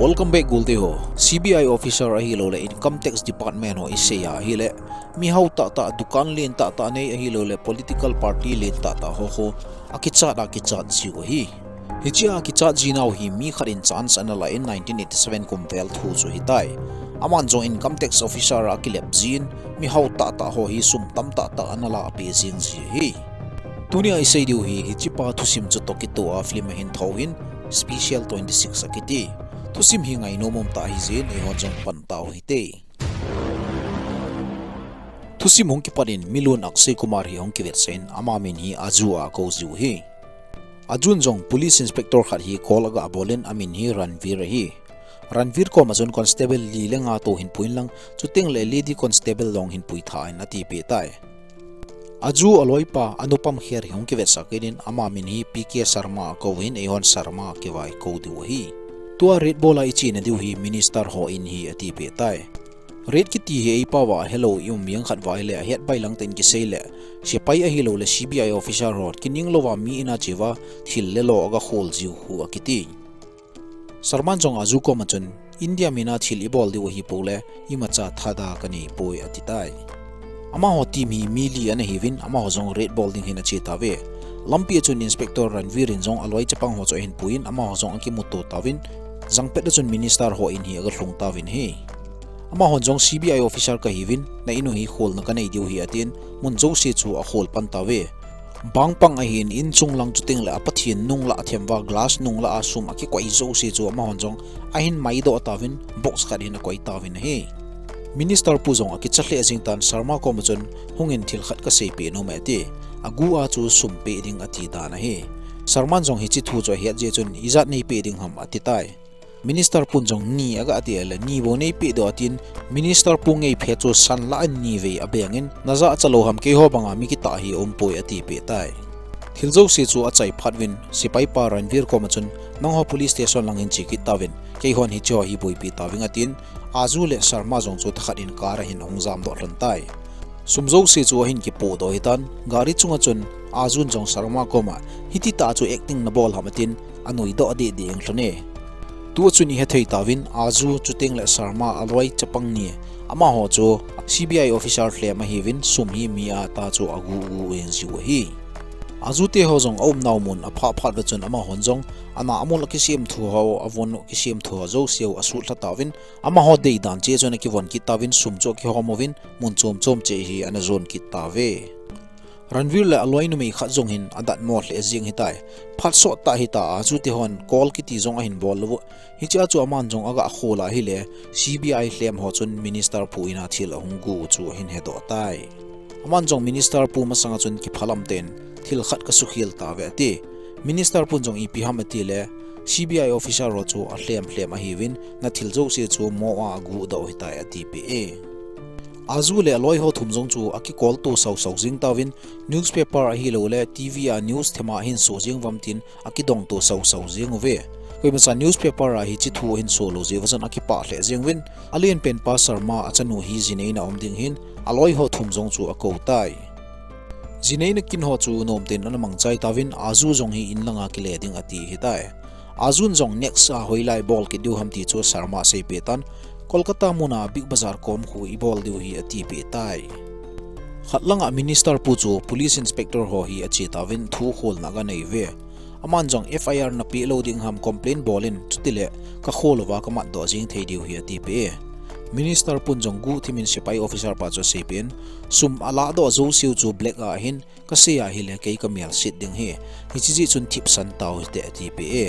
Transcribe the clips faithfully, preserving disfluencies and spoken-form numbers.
Welcome back, golte ho. C B I officer ahilouleh Income Tax Department ho isei a ahileh, mihao tahtah, dukan len tahtah nei ahilouleh political party len tahtah ho ho akichat a kichat jiu ahi. Hichea kichat jinau hi mi khat in chance ana la in nineteen eighty-seven kum vel thu chu hitai. Aman jong income tax officer a akilep jin, mihao tahtah ho hi sum tam tahtah ana la peh jing ji ahi. Tunia isei diu hi, hichepa thusim chu toh kitoh a film ahin thou hin, Special twenty-six akiti. Thusim hi ngainom um tah ahi jin, eihon jong pan tau hite. Thusim hung kipat in milun Akshay Kumar hi hung kivetsah in, ama min hi Aju a akou jiu ahi. Ajun jong police inspector khat hi call aga bol in, amin hi Ranveer ahi. Ranveer koma chun constable li le nga toh hin pui in lang, chuteng le lady constable jong hin pui tha in atipeh tai. Aju aloipa Anupam Kher hi hung kivetsah kit in, ama min hi P K Sharma akou hin, eihon Sharma kivai kou diu ahi. Tua raid bol a ichena diu hi minister ho in ahi atipeh tai. Raid kiti hi eipao a helou i um miang khat va ahileh, ahet bai lang tah in kisei leh, sepai ahilouleh C B I officer ho, kining louva mi in a cheuva thil le lo aga khol jiu khu akiti. Sharman jong Aju koma chun, India min a thil ibol diu ahipou leh, imacha thada kanei poi atitai. Amaho team hi mi li ana hiuvin, amaho jong raid bol ding hin ache tauve. Lampi a chun Inspector Ranveer in jong aloi chapang ho chu ahin pui in, amaho jong akimuto tauvin, jangpet a chun minister ho in hi aga lhung tauvin ahi. Amahon jong C B I officer kahiuvin, na in u hi kholna kanei diu ahi atin, mun jouse chu akhol pan tauve. Bang pang ahin, in chung lang chuteng le a Pathen nung lah a themva glass nung lah a sum akikoi jouse chu amahon jong ahin maidoh tauvin, box khat hin akoi tauvin ahi. Minister pu jong akicha lheh jing tan, Sharma koma chun, hungin thil khat kaseipeh nom e ati. Agu a chu sum peh ding ati dan ahi. Sharman jong hiche thu chu ahet jeh chun, ijat neipeh ding ham atitai. Minister pun jong ni aga ati leh, ni bou neipeh doh atin, minister pu ngei phe chu san lah in ni vei abeng in, najah cha lou ham, keiho banga mi kitah hi aumpoi atipeh tai. Thil jouse chu achai phat uvin, sepai pa Ranveer koma chun, nangho police station lang hin che kit tauvin, keihon hicheho hi boipi tauving atin, Aju le Sharma jong chu thakhat in car a hin ahung jamdoh lhon tai. Sum jouse chu ahin kipohdoh hitan, gari chunga chun Ajun jong Sharma koma, hiti tah chu acting nabol ham atin, anuidoh deh deh jeng lhon e. Tua chun ihethei tauvin, Aju chuteng le Sharma aloi chapang ni, amaho chu C B I officer lhem ahiuvin, sum hi mi a ta chu agu gu jeng jiu ahi. Aju te ho jong aumnau mun aphah phat uva chun amahon jong, ana amol akisem thu ho, avon akisem thu ho jouse u asutlha tauvin, amaho deidan cheh chun akivon kit tauvin, sum chu akihom uvin, mun chom chom cheh hi ana jon kit tauve. Ranveer le aloi numei khat jong hin adatmo lheh jeng ahitai. Phat sot tah hita, Aju te hon call kiti jong ahin bol lou u. Hichea chu aman jong aga khol a ahileh, C B I lhem ho chun minister pu in a thil ahung gu u chu ahin hedoh tai. Aman jong minister pu masanga chun kiphalam tah in, thil khat kasukhel tauve ati. Minister pun jong ipi ham atileh, C B I officer ho chu alhem lhem ahiuvin, nathil jouse chu mo a aguhdoh u ahitai atipeh e. Aju le aloi ho thum jong chu akicall to sau sau jeng tauvin, newspaper ahilouleh T V a news thema ahin so jeng uvam tin akidong to sau sau jeng uve. Koimacha newspaper a hiche thu ahin so lou jeh uva chun akipah lheh jeng uvin, alenpen pa Sharma achanu hi jinei in aum ding hin aloi ho thum jong chu akou tai. Jinei in akin ho chu nomtah in ana mangchai tauvin, Aju jong hi in langa kile ding ati ahitai. Ajun jong next a hoilai bol kit diu ham ti chu Sharma aseipeh tan, Kolkata muna Big Bazaar kom khu ibol diu ahi atipeh tai. Khat langa minister pu chu police inspector ho hi ache tauvin thu kholna aga nei uve. Aman jong F I R napeh lou ding ham complain bol in, chutileh kakhol uva kamatdoh jeng thei diu ahi atipeh e. Minister pun jong guhthim in sepai officer pa chu aseipeh in, sum alahdoh jouse u chu black a ahin, kasei a ahileh kei kamelset ding ahi. Hiche jeh chun thipsan tau hite atipeh e.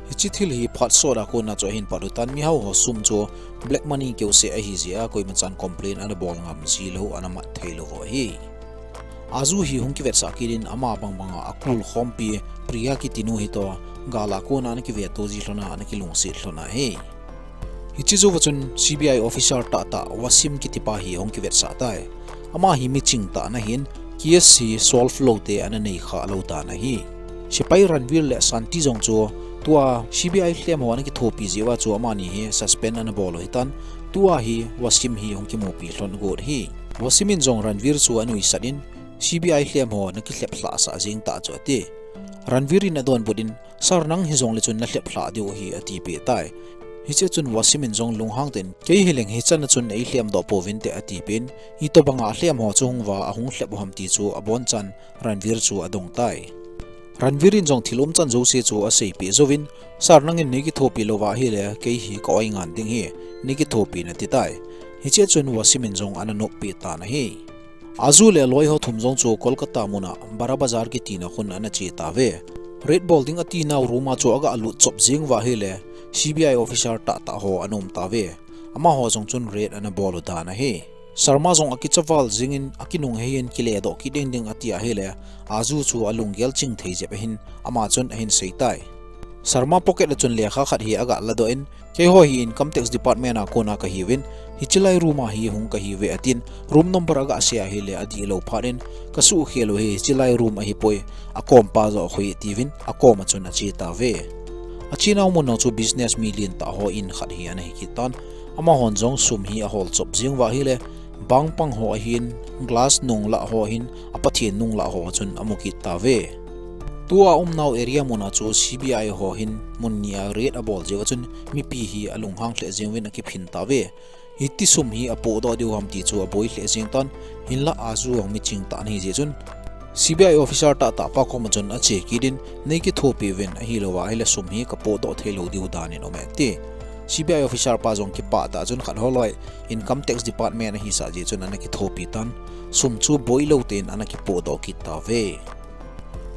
Hiche thil hi phat sot a kona chu ahin pat utan, mihao ho sum chu black money keuseh ahi jeh a koimachan complain ana bol ngam ji lou, ana mat thei lou u ahi. Aju hi hung kivetsah kit in ama bang banga akul khompi Priya kiti nu hi toh, gal a kona ana kiveto ji lhon a, ana kilungset lhon ahi. Hiche jouva chun C B I officer tahtah Wasim kitipa hi hung kivetsah tai. Ama hi miching tah ana hin, case hi solve lou te ana nei kha lou dan ahi. Sepai Ranveer le Shanti jong chu tua C B I lhem ho ana kithopi jeh uva chu amani hi suspend ana bol u ahitan, tua hi Wasim hi hung kimupi lhon got ahi. Wasim in jong Ranveer chu anuisat in, C B I lhem ho nakilhep lhahsah jeng tah chu ati. Ranveer in adonbut in, Sir, nang hijongle chun nalhep lhah diu ahi atipeh tai. Hiche chun Wasim in jong lunghang tah in, "Kei hileng hichan a chun eilhem doh pouvin te," ati peh in, "Itobang a lhem ho chu hung uva ahung lhep u ham?" ti chu abonchan Ranveer chu adong tai. Ranveer in jong thil umchan jouse chu aseipeh jouvin, "Sir, nangin nei kithopi lou va ahile, kei hi ka oi ngan ding ahi, nei kithopi in," ati tai. Hiche chun Wasim in jong ana noppeh tan ahi. Aju le aloi ho thum jong chu Kolkata muna Bara Bazar kiti na khun ana che tauve. Raid bol ding ati nau room a chu aga lut chop jeng uva ahile, C B I officer tahtah ho ana um tauve. Amaho jong chun raid ana bol u dan ahi. Sharma jong akicha val jengin, akinung hei in kile doh kit ding ding ati ahile, Aju chu alunggel ching thei jep ahin, ama chun ahin sei tai. Sharma pocket a chun lekha khat hi aga ladoh in, "Keiho hi Income Tax Department a kona kahiuvin, hichelai room a hi hung kahiuve," atin, room number aga sei ahile adih lou phat in, "Kasuhkhel u hi hichelai room ahipoi, akom pa joh khu ahi," tiuvin, akom a chun ache tauve. Ache nau mun jong chu business mi lentah ho in khat hi ana hi kit tan, amahon jong sum hi ahol chop jeng uva ahile, bangpang ho ahin, glass nung lah ho ahin, a Pathen nung lah ho chun amu kit tauve. Tua aum nau area muna chu C B I ho hin mun ni a raid abol jeh uva chun mipi hi alunghang lheh jeng uvin akiphin tauve. Hiti sum hi apoh doh diu ham ti chu aboi lheh jeng tan, hinlah Aju jong miching tah ana hi jeh chun, C B I officer tahtah pa koma chun ache kit in, "Nei kithopi uvin, ahilouva ahile sum hi kapoh doh thei lou diu dan in aume," ati. C B I officer pa jong kipah tah chun khat holoi Income Tax Department ahisah jeh chun ana kithopi tan, sum chu boi lou tah in ana kipoh doh kit tauve.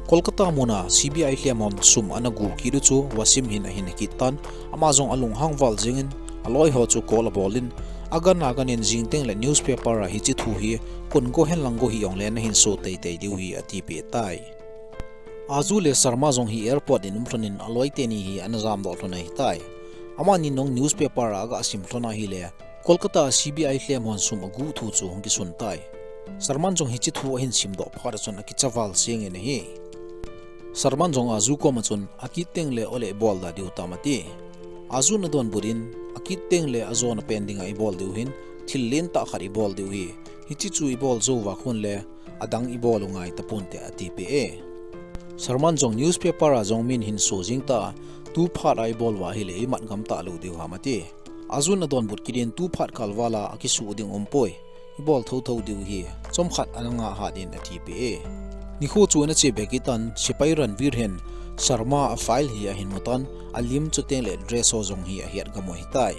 Kolkata muna C B I lhem hon sum ana gu kit u chu Wasim hin ahin he kit tan, ama jong alunghang val jengin aloi ho chu call abol in, "Agan agan in jing teng le newspaper a hiche thu hi kon go hen lang go hih jongle nahin so teitei diu ahi," ati peh tai. Aju le Sharma jong hi airport in um lhon in aloi teni hi ana jam doh lhon ahi tai. Amani jong newspaper a aga sim lhon ahile, Kolkata a C B I lhem hon sum agu thu chu hung kisun tai. Sharma jong hiche thu ahin sim doh phat a chun akicha val jengin ahi. Sharma jong Aju koma chun, "Akit teng le ole ibol da diu tam," ati. Aju in adonbut in, "Akit teng le ajona pen dinga ibol diu ahin, thil lentah khat ibol diu ahi. Hiche chu ibol jou uva khun le, adang ibol u ngai tapon te," ati peh e. Sharma jong, "Newspaper a jong min hin so jing ta, tu phat a ibol uva ahile imat gam talou diu ham," ati. Aju in adonbut kit in, "Tu phat kal val a akisuh ding umpoi. Ibol thotho diu ahi, chomkhat ana ngah hat in," ati peh e. Nikho chu ana che be kit tan, Sepai Ranveer hin Sharma a file hi ahin mu tan, alim chuteng le address ho jong hi ahet gam u ahi tai.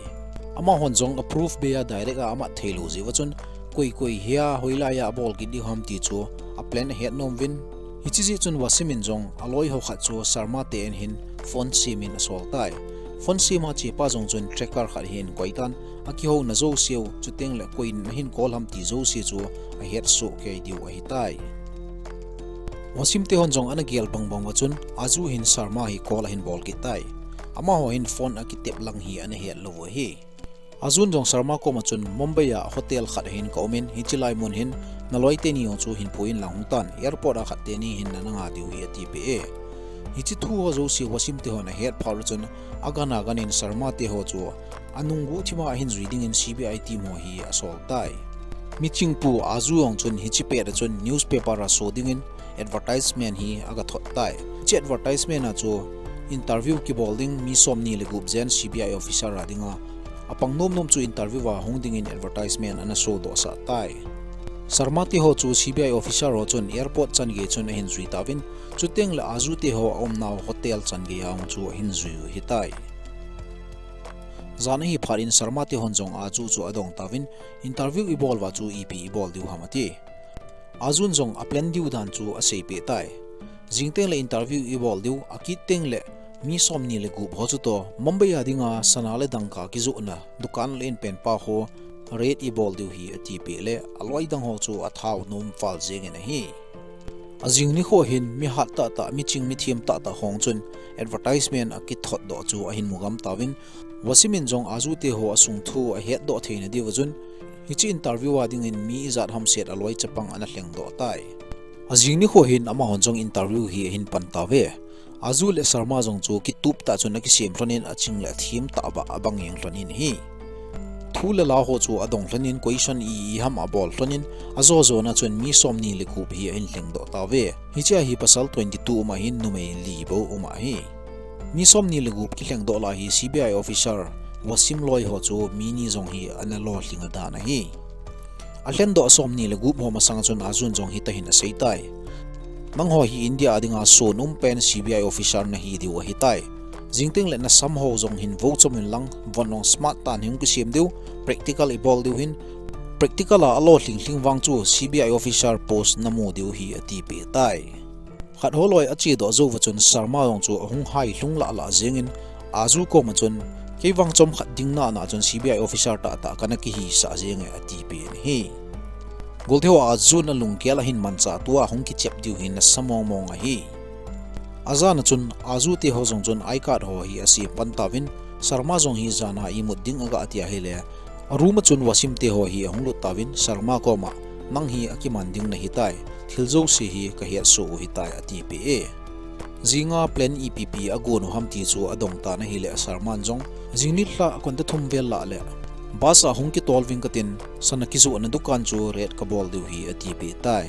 Amahon jong a proof bei a direct a amat thei lou jeh uva chun, koi koi hia hoilai a abol kit diu ham ti chu a plan ahet nom uvin, Hiche jeh chun Wasim in jong aloi ho khat chu Sharma te in hin phone sem in asol tai. Phone sem a chepa jong chun tracker khat ahin koi tan, akihouna jouse u, chuteng le koi in ahin call ham ti jouse chu ahet soh kei diu ahi tai. Wasim te hon jong ana gel bang bang uva chun Aju hin Sharma hi call ahin bol kit tai. Amaho hin phone akitep lang hi ana het lou u ahi. Aju in jong Sharma koma chun Mumbai a hotel khat ahin ka um in, hiche lai mun hin naloi teni jong chu hin pui in lang hung tan, airport a khat teni hin nana nga diu ahi ati peh e. Hiche thu ho jouse Wasim te hon ahet phat u chun agan agan in Sharma te ho chu anung guhthim a ahin jui dingin C B I team ho hi asol tai. Miching pu Aju jong chun hiche pet a chun newspaper a so dingin advertisement hi aga thot tai. Hiche advertisement a chu interview kibol ding mi somni le gup jen C B I officer a dinga apang nom nom chu interview a hung dingin advertisement ana so doh sah tai. Sharma te ho chu C B I officer ho chun airport chan gei chun ahin jui tauvin, chuteng le Aju te ho aum nau hotel chan gei a hung chu ahin jui u ahi tai. Jan ahi phat in Sharma te hon jong Aju chu adong tauvin, interview ibol uva chu ipi ibol diu ham ati. Aju in jong a plan diu dan chu asei peh tai. Jing teng le interview ibol diu, akit teng le mi somni le gup ho chu toh Mumbai a dinga sana le dangka kijohna dukan le in pen pa ho raid ibol diu ahi ati peh le aloi dang ho chu athau nom val jengin ahi. Ajing nikho hin mi hat tah tah, mi ching mi them tah tah ho chun advertisement akithot doh chu ahin mu gam tauvin, Wasim in jong Aju te ho asung thu ahet doh theina diuva chun, hiche interview a dingin mi ijat hamset aloi chapang ana lheng doh tai. Ajing nikho hin amahon jong interview hi ahin pan tauve. Aju le Sharma jong chu kitup tah chun akisem lhon in aching le athem tah uva abang jeng lhon in ahi. Thu le la ho chu adong lhon in question i i ham abol lhon in ajo jona chun mi somni le gup hi ahin lheng doh tauve. Hiche a hi pasal twenty two um ahin numei li bou um ahi. Mi somni le gup kilheng doh lai hi C B I officer Wasim loi ho chu mi ni jong hi ana lolhing adan ahi. Alhendoh somni le gup ho masang chun Ajun jong hitahin aseitai. Nangho hi India a dinga sun um pen C B I officer nahi diu ahitai. Jingteng le nasam ho jong hin vochom inlang, von long smart tah in hung kisem diu, practical ibol diu hin, practical a alolhing lhing vang chu C B I officer post namu diu hi atipeh tai. Khat holoi achedoh jouva chun Sharma jong chu ahung hai lhung lah lah jengin, Aju koma chun, keivang chomkhat ding nana chun C B I officer tahtah kana kihisah jenge atipeh in ahi. Golthe ho Ajun alunggel ahin manchah tua hung kichep diu hi nasa mong mong ahi. Ajana chun Aju teho jong chun I card ho hi asem pan tauvin, Sharma jong hi jana imut ding aga ati ahile, aroom a chun Wasim teho hi ahung lut tauvin, Sharma koma, nang hi akiman ding nahitai, thil jouse hi kahetsoh u hitai atipeh e. Jinga plan ipi ipi agon u ham ti chu adong tan ahile, Sharman jong, jing nilhah konta thum vel lah le bus a hung kitol ving katin, sana kijohna dukan chu raid kabol diu hi atipeh tai.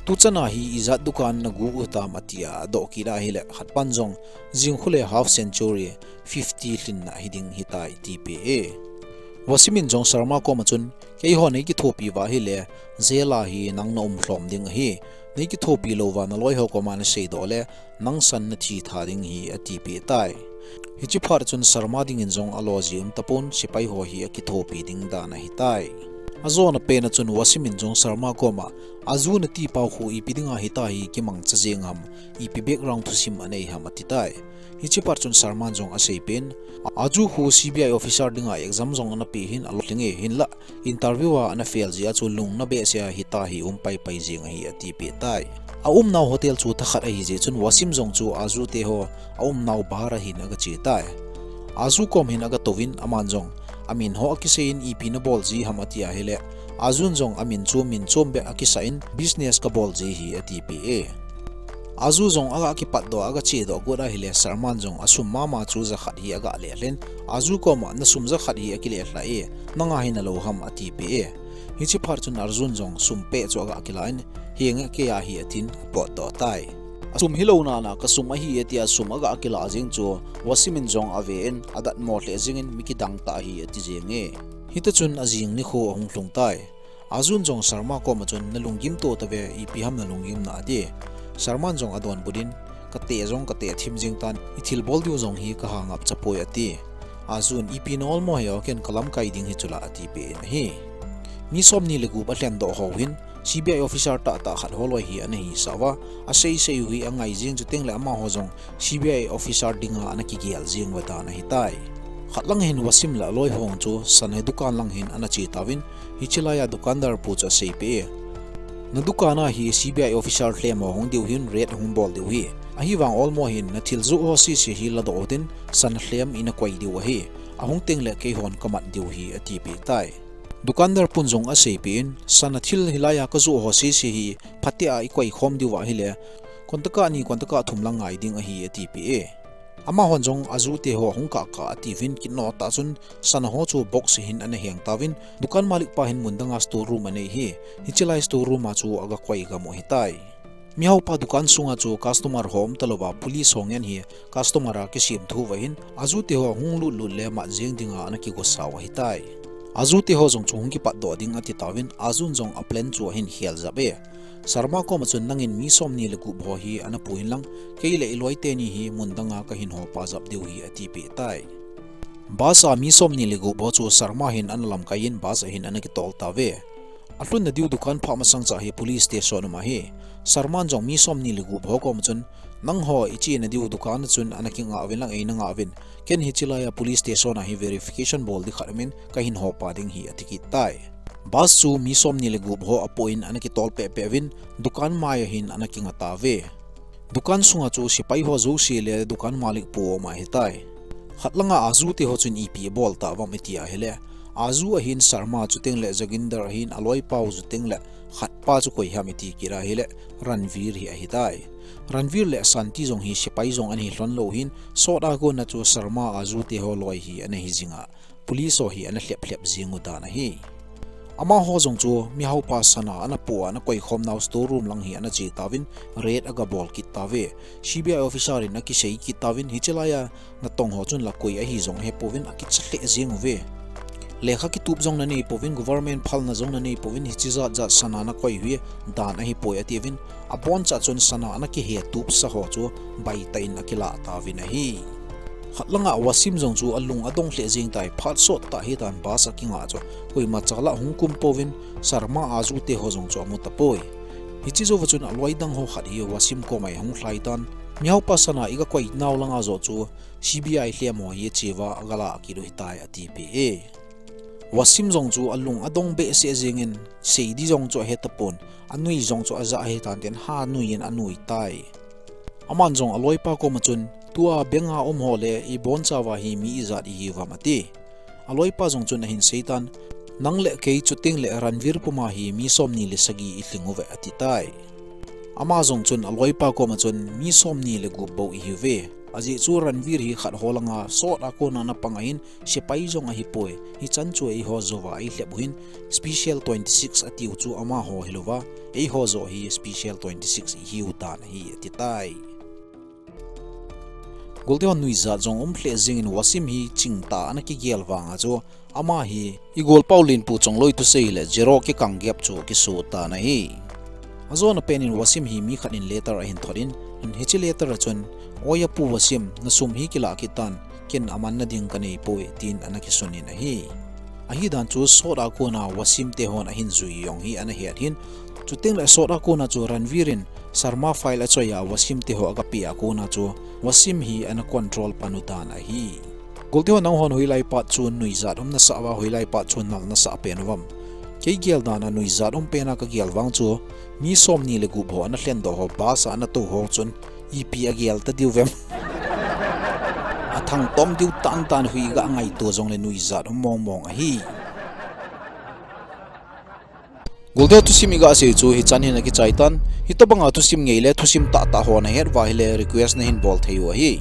Tuchana hi ijat dukan nagu u tam atia adoh kit ahile, khatpan jong, jing khu le half century, fifty lhinna hiding hitai tipeh e. Wasim in jong Sharma koma chun, keiho neikithopi uva ahile, jail a hi nang naum lhom ding ahi. Neikithopi louva naloi ho koma naseidoh le, nang san nathi tha ding hi atipeh tai. Hiche phat chun Sharma dingin jong alo ji um tapon, sepai ho hi akithopi ding dan ahitai. Ajona pena chun Wasim in jong Sharma koma, Aju nati pau khu ipi dinga hitahi kimangcha jeng ham, ipi background thusim anei ham atitai. Hiche phat chun Sharman jong aseipeh in, Aju khu C B I officer dinga exam jong anapeh hin alolhing e, hinlah interview a ana fail jeh a chu lungna behseh a hitahi um paipai jeng ahi atipeh tai. Aumnau hotel chu thakhat ahijeh chun Wasim jong chu Aju teho aumnau bar a hin agache tai. Aju kom hin agatouvin aman jong, amin ho akiseiyin ipi nabol ji ham ati ahile, Ajun jong amin chu min chombeh akisah in business kabol ji hi atipeh e. Aju jong aga kipatdoh agachedoh got ahile, Sharman jong asum mama chu jakhat hi aga lelhen, Aju koma nasum jakhat hi akilelhah e, nanga hi nalou ham atipeh e. Hiche phat chun Arjun jong sumpeh chu aga kilah in, henge keiya hi atin apotdoh tai. Asum hilou nana kasum ahi atia sum aga kilah jeng chu Wasim in jong ave in, adatmo lheh jengin mi kidang tah ahi ati jenge. Hitichun ajing nikho ahung lhung tai. Arjun jong Sharma koma chun nalunggim to tave, ipi ham nalunggimna ati. Sharman jong adonbut in, kateh jong kateh thim jeng tan, ithilbol diu jong hi kaha ngapcha poi ati. Arjun, ipi na olmo hih o, ken kalamkai ding hi chula atipeh in ahi. Mi somni le gup alhendoh ho hin, C B I officer tahtah khat holoi hi ana hisah uva, aseisei u hi angai jeng chuteng le amaho jong C B I officer dinga ana kigel jeng uva dan ahitai. Khat lang hin Wasim le aloi ho chu sana dukan lang hin ana che tauvin, hiche laiya dukandar pu chu aseipeh e. Nadukan a hi C B I officer lhem ho hung diu hin raid hung bol diu hi. Ahivang olmo hin nathil joh ho sese hi ladoh utin, sana lhem ina koi diu ahi. Ahung teng le keihon kamat diu hi atipeh tai. Dukandar pun jong aseipeh in, sana thil hilaiya kajoh ho sese hi phatea ikoi khom diu ahile, kontaka ni kontaka thum lang ngai ding ahi atipeh e. Amahon jong Aju teho hung kah kah atiuvin, kinoh tah chun sana ho chu box a hin ana heng tauvin, dukan malik pa hin mun danga store room anei hi, hiche lai store room a chu aga koi gam u ahitai. Mihaopa dukan sunga chu customer ho umtalouva police ho ngen hi customer a kisemthu uva hin, Aju teho hung lut lut le mat jeng dinga ana kigosau ahitai. Aju teho jong chu hung kipatdoh ding ati tauvin, Arjun jong aplan chu ahin khel jap e. Sharma koma chun nangin mi somni le gup ho hi ana pu inlang, kei le iloi teni hi mun danga kahin hopa jap diu hi atipeh tai. Bus a mi somni le gup ho chu Sharma hin ana lamkai in bus a hin ana kitol tauve. Alhunna diu dukan phah masang cha hi police station um ahi. Sharman jong mi somni le gup ho koma chun, nangho ichena diu dukan a chun ana kingah uvin lang eina ngah uvin, ken hiche laiya police station a hi verification bol ding khat umin kahin hopa ding hi ati kit tai. Bus chu mi somni le gup ho apoh in ana kitol pehpeh uvin, dukan mai a hin ana kinga tauve. Dukan sunga chu sepai ho jouse le dukan malik pu um ahitai. Khat langa Aju teho chun ipi abol tauvam iti ahile, Aju ahin Sharma chuteng le Joginder ahin aloipau chuteng le khatpa chu koi ham iti kit ahile, Ranveer hi ahitai. Ranveer le Shanti jong hi sepai jong ana hi lhon lou hin, sot a kona chu Sharma Aju teho loi hi ana hi jinga, police ho hi ana lhep lhep jing u dan ahi. Amaho jong chu mihaopa sana ana pu a ana koikhom nau store room lang hi ana che tauvin, raid aga bol kit tauve. C B I officer in akisei kit tauvin, hiche laiya natong ho chun la koi ahi jong ahepouvin, akicha lheh jeng uve. Lekha kitup jong nanei pouvin, government phalna jong nanei pouvin, hiche jat jat sana nakoi hi dan ahipoi atiuvin, aboncha chun sana ana kihe tupsa ho chu baitah in akilah tauvin ahi. Khat langa Wasim jong chu alung adong lheh jeng tai, phat sot tah hitan bus a kinga chu koima chala hung kum pouvin, Sharma a jute ho jong chu amu tapoi. Hiche jouva chun aloi dang ho khat hi Wasim koma ahung lhai tan, mihaopa sana iga koi nau langa joh chu C B I lhem ho hi cheuva aga lah kit u hitai atipeh e. Wasim jong chu alung adong behseh jengin, seidi jong chu ahe tapon, anui jong chu aja ahitan tin, ha nui in anui tai. Aman jong aloipa koma chun, tua bank a um ho le ibonchauva hi mi ijat ihiuvem ati. Aloipa jong chun ahin seitan, nang le kei chuteng le Ranveer puma hi mi somni le sagi ilhing uve ati tai. Ama jong chun aloipa koma chun, mi somni le gup bou ihiuve. Ajeh chu Ranveer hi khat ho langa sot a kona ana pang ahin, sepai jong ahipoi. Hichan chu eiho jouva eilhep u hin, Special twenty six atiu chu amaho hilouva, eiho joh hi Special twenty six ihiu dan ahi ati tai. Golte hon nuijat jong um lheh jengin Wasim hi chingtah ana kigel vanga chu, ama hi igolpau lenpu chongloi thusei le zero kikang gap chu kiso tan ahi. Ajona penin Wasim hi mi khat in letter ahin thot in, hiche letter a chun, oi apu Wasim, nasum hi kilah kit tan, ken amanna ding kanei poi tin ana kisun in ahi. Ahidan chu sot a kona Wasim te hon ahin jui jong hi ana het hin, chuteng le sot a kona chu Ranveer in Sharma file achoi a Wasim te ho aga peh a kona chu Wasim hi ana control pan u dan ahi. Golte ho, nanghon hoilai pat chu nuijat um nasah uva, hoilai pat chu nal nasah pen uvam? Kei gel dan a nuijat um pen a kagel vang chu, mi somni le gup ho ana lhendoh ho, bus a ana tou ho chun ipi agel ta diuvem? Athangtom diu tantan, hui iga ngaito jongle nuijat um mongmong ahi. Golte ho, thusim iga sei chu hichan hin akichai tan, hitobanga thusim ngei le thusim tahtah ho nahet uva ahile request nahin bol thei u ahi.